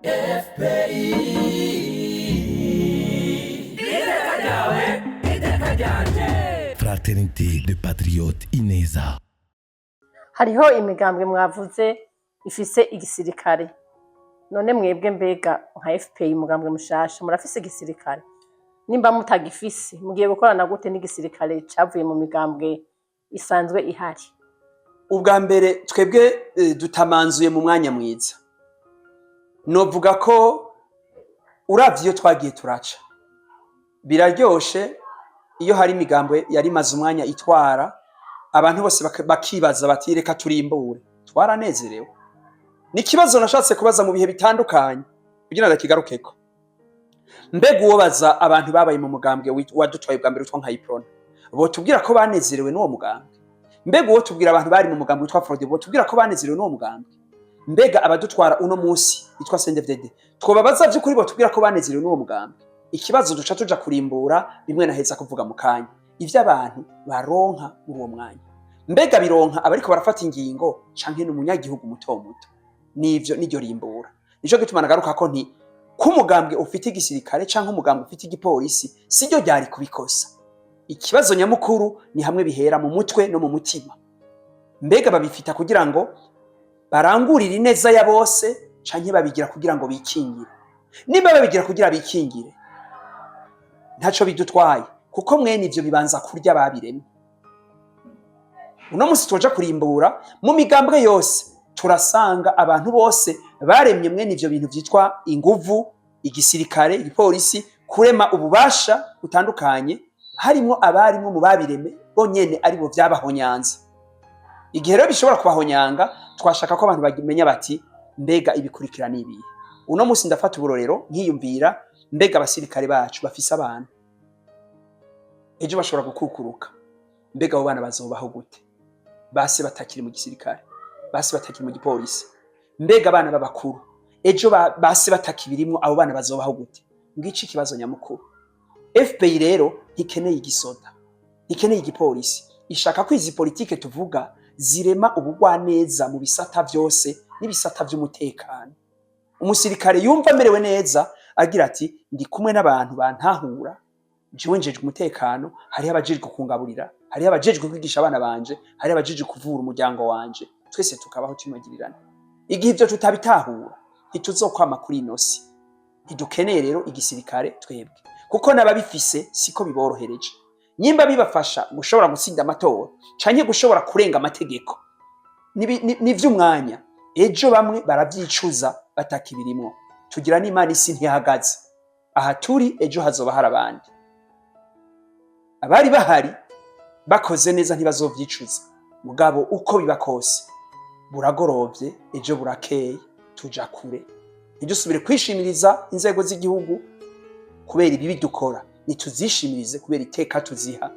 FPI iteka ryawe, iteka ryanje. Fraternité de Patriotes Ineza. Hariho imigambwe mwavuze ifise igisirikare. None mwebwe mbega nka FPI, umugambwe mushasha, murafise igisirikare? Nimba mutagifise, mugiye gukorana gute n'igisirikare cavuye mu migambwe isanzwe ihari? Ubwa mbere, twebwe dutamanzuye mu mwanya mwiza. Novuga ko uravye iyo twagiye turaca, biraryoshe iyo hari imigambwe yari imaze umwanya itwara, abantu bose bakibaza bati: "Reka turimbure." Twaranezerewe. Ni ikibazo nashatse kubaza mu bihe bitandukanye kugira ngo ndakigarukeko. Mbega uwobaza abantu babaye mu mugambwe wadutwaye bwa mbere witwa nka Uprona, botubwira ko banezerewe n'uwo mugambwe? Mbega uwo tubwira abantu bari mu mugambwe witwa Frodebu, botubwira ko banezerewe n'uwo mugambwe? Mbega abadutwara uno munsi witwa CNDD-FDD, twobabaza vy'ukuri, botubwira ko banezerewe n'uwo mugambwe? Ikibazo duca tuja kurimbura bimwe naheza kuvuga mu kanya, ivyo abantu baronka muri uwo mwanya, mbega bironka abariko barafata ingingo canke n'umunyagihugu muto muto? Nivyo niryo rimbura. Nico gituma nagaruka ko nti ko umugambwe ufite igisirikare canke umugambwe ufite igipolisi siryo ryari kubikosa. Ikibazo nyamukuru ni hamwe bihera mu mutwe no mu mutima. Mbega babifita kugira ngo barangurire ineza ya bose, canke babigira kugira ngo bikingire? Nimba babigira kugira bikingire, ntaco bidutwaye, kuko mwene ivyo bibanza kurya babiremye. Uno musi tuja kurimbura mu migambwe yose, turasanga abantu bose baremye mwene ivyo bintu vyitwa inguvu, igisirikare, igipolisi, kurema ububasha butandukanye, harimwo abarimwo mu babireme bonyene aribo vyabahonyanze. Igihe rero bishobora kubahonyanga, twashaka ko abantu bamenya bati: "Mbega ibikurikira ni ibihe?" Uno munsi ndafata uburorero nkiyumvira: mbega abasirikare bacu bafise abana, ejo bashobora gukukuruka, mbega abo bana bazobaho gute base batakiri mu gisirikare, base batakiri mu gipolisi? Mbega abana b'abakuru ejo base batakibirimwo, abo bana bazobaho gute? Ngici ikibazo nyamukuru. FPI rero ntikeneye igisoda, ntikeneye igipolisi. Ishaka ko izi politike tuvuga zirema ubugwaneza mu bisata vyose n'ibisata vy'umutekano. Umusirikare yumva amerewe neza, agira ati: "Ndi kumwe n'abantu bantahura, jewe njejwe umutekano, hariho abajejwe kungaburira, hariho abajejwe kwigisha abana banje, hariho abajejwe kuvura umuryango wanje, twese tukabaho tumagirirana." Igihe ivyo tutabitahura, ntituzokwama kuri ino si. Ntidukeneye rero igisirikare twebwe, kuko n'ababifise siko biborohereje. Nyimba bibafasha gushobora gutsinda amatora canke gushobora kurenga amategeko, ni vy'umwanya. Ejo bamwe baravyicuza batakibirimwo. Tugira n'Imana, isi ntihagaze aha turi, ejo hazoba hari abandi. Abari bahari bakoze neza ntibazovyicuza. Mugabo uko biba kose, buragorovye ejo burakeye, tuja kure. Ntidusubire kwishimiriza inzego z'igihugu kubera ibibi dukora, nituzishimirize kubera iteka tuziha,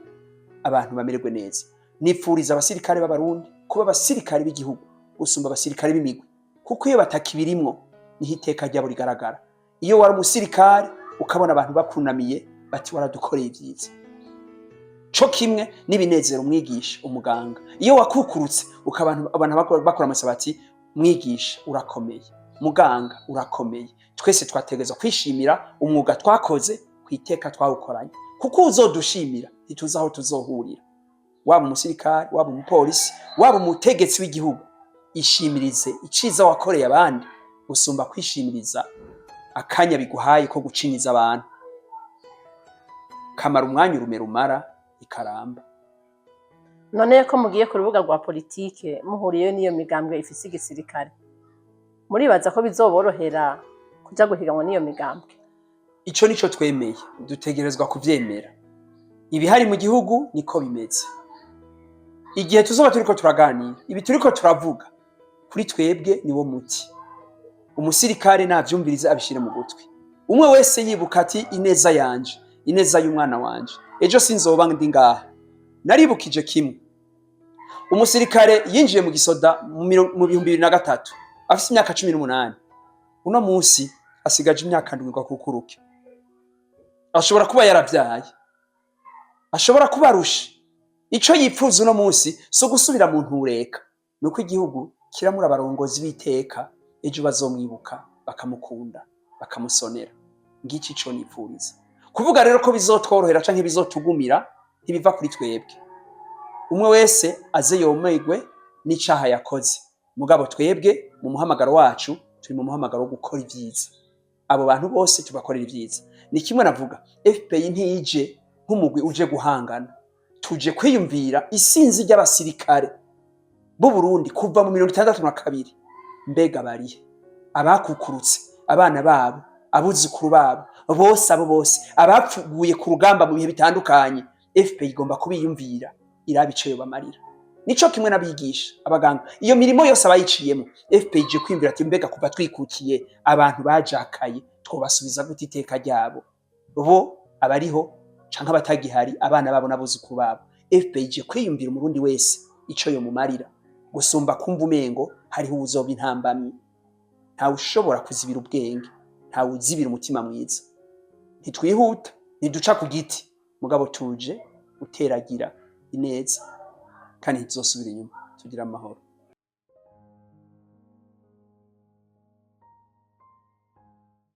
abantu bamererwe neza. Nipfuriza abasirikare b'Abarundi kuba abasirikare b'igihugu gusumba abasirikare b'imigwi, kuko iyo batakibirimwo niho iteka ryabo rigaragara. Iyo wari umusirikare, ukabona abantu bakunamiye bati: "Waradukoreye ibyiza." Co kimwe n'ibinezero umwigisha, umuganga. Iyo wakukurutse, ukabantu abantu bakora amasa bati: "Mwigisha urakomeye, muganga urakomeye." Twese twategerezwa kwishimira umwuga twakoze ku iteka twawukoranye, kuko uzodushimira ntituzi aho tuzohurira. Waba umusirikare, waba umupolisi, waba umutegetsi w'igihugu, ishimirize iciza wakoreye abandi gusumba kwishimiriza akanya biguhaye ko gucinyiza abantu. Kamara umwanya, urume rumara ikaramba. None ko mugiye ku rubuga rwa politike muhuriyeyo n'iyo migambwe ifise igisirikare, muribaza ko bizoborohera kuja guhiganwa n'iyo migambwe? Ico nico twemeye, dutegerezwa kuvyemera. Ibihari mu gihugu niko bimeze. Igihe tuzoba turiko turaganira, ibi turiko turavuga kuri twebwe niwo muti. Umusirikare navyumvirize, abishire mu gutwi. Umwe wese yibuka ati: "Ineza yanje, ineza y'umwana wanje, ejo sinzoba ndi ngaha." Naribukije kimwe: umusirikare yinjiye mu gisoda mu 2003 afise imyaka 18, uno munsi asigaje imyaka 7 ngo akukuruke. Ashobora kuba yaravyaye, ashobora kuba arushe. Ico yipfuza uno munsi si ugusubira mu ntureka, nuko igihugu kiramura abarongozi b'iteka. Ejo bazomwibuka, bakamukunda, bakamusonera. Ngiki ico nipfuriza. Kuvuga rero ko bizotworohera canke bizotugumira, ntibiva kuri twebwe. Umwe wese aze yomerwe n'icaha yakoze. Mugabo twebwe mu muhamagaro wacu, turi mu muhamagaro wo gukora ivyiza. Abo bantu bose tubakorera ivyiza. Ni kimwe navuga, FPI ntiyije nk'umugwi uje guhangana. Tuje kwiyumvira isinzi ry'abasirikare b'u Burundi kuva mu 62. Mbega barihe? Abakukurutse, abana babo, abuzukuru babo bose, abo bose abapfuguye ku rugamba mu bihe bitandukanye, FPI igomba kubiyumvira, iraba ico yobamarira. Nico kimwe n'abigisha, abaganga, iyo mirimo yose abayiciyemo. FPI ije kwiyumvira ati: mbega kuva twikukiye, abantu bajakaye twobasubiza gute iteka ryabo, bo abariho canke abatagihari, abana babo n'abuzukuru babo? FPI ije kwiyumvira umurundi wese ico yomumarira, gusumba kumva umengo hariho uwuzoba intambamyi. Ntawe ushobora kuzibira ubwenge, ntawe uzibira umutima mwiza. Ntitwihuta, ntiduca ku giti, mugabo tuje guteragira ineza, kandi ntituzosubira inyuma. Tugira amahoro.